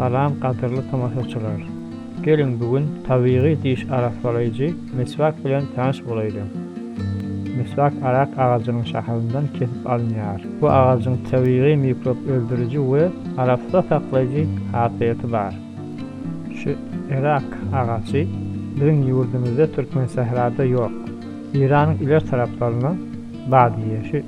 Salam gadyrly tomaşaçylar! Geliň bu gün tabigy diş arassalaýjy miswak bilen tanyş bolaýlyň. Miswak arak agajynyň şahasyndan kesip alynýar. Bu agajyň tebigy mikrop öldüriji we arassa saklaýjy hasiýeti bar. Şu erak agaçy biziň ýurdumyzda Türkmensährada ýok. Eýranyň iler taraplarynda bar diýýär. Şu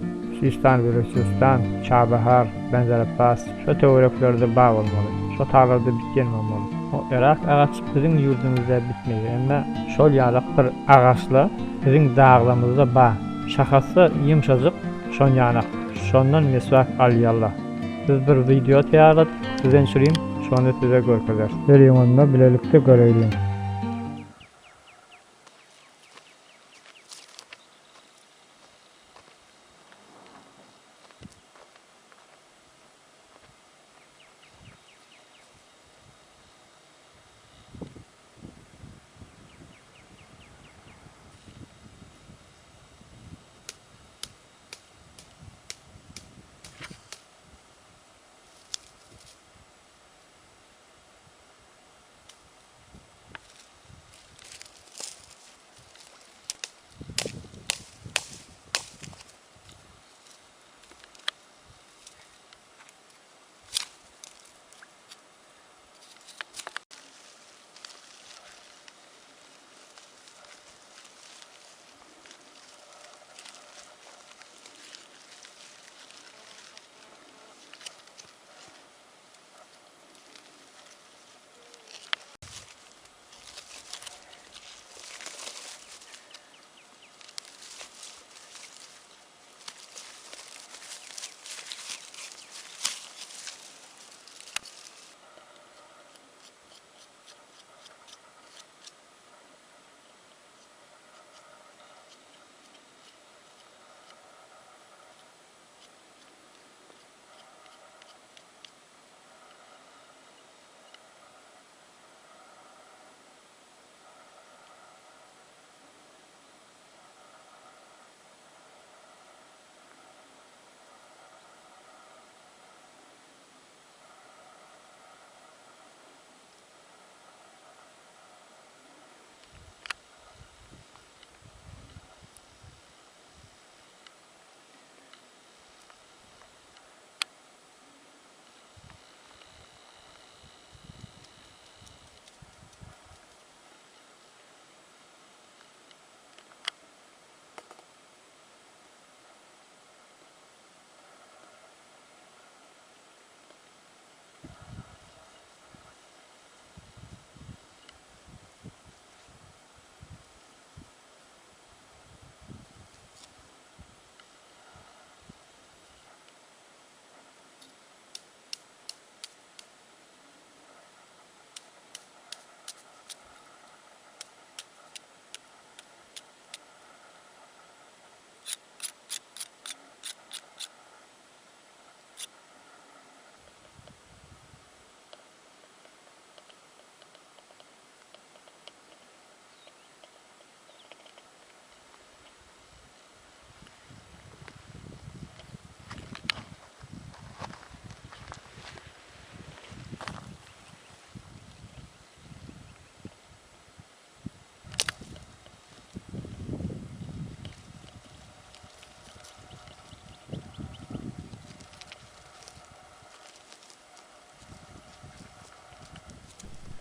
Sistan, Belüçistan, Çabahar, Benderabbas şo töwereklerde bar bolmaly. Şo taýlarda bitýän bolmaly. O erak agaç biziň ýurdumyzda bitmeýär. Emma şol ýalak bir agaçla biziň daglarymyzda bar. Şahasy ýumşajyk şon ýanak. Şondan meswak alýarlar. Biz bir wideo taýýarladyk Düzen Şirin şony size görkezer. Geliň onda bilelikde göreýliň.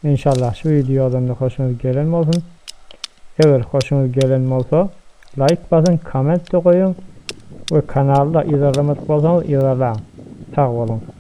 Inşallah şu wideodan da hoşuňyz gelen bolsun. Eger hoşuňyz gelen bolsa laýk basyň, komment-de goýuň we kanalda yzarlamadyk bolsaňyz yzarlaň. Sag boluň.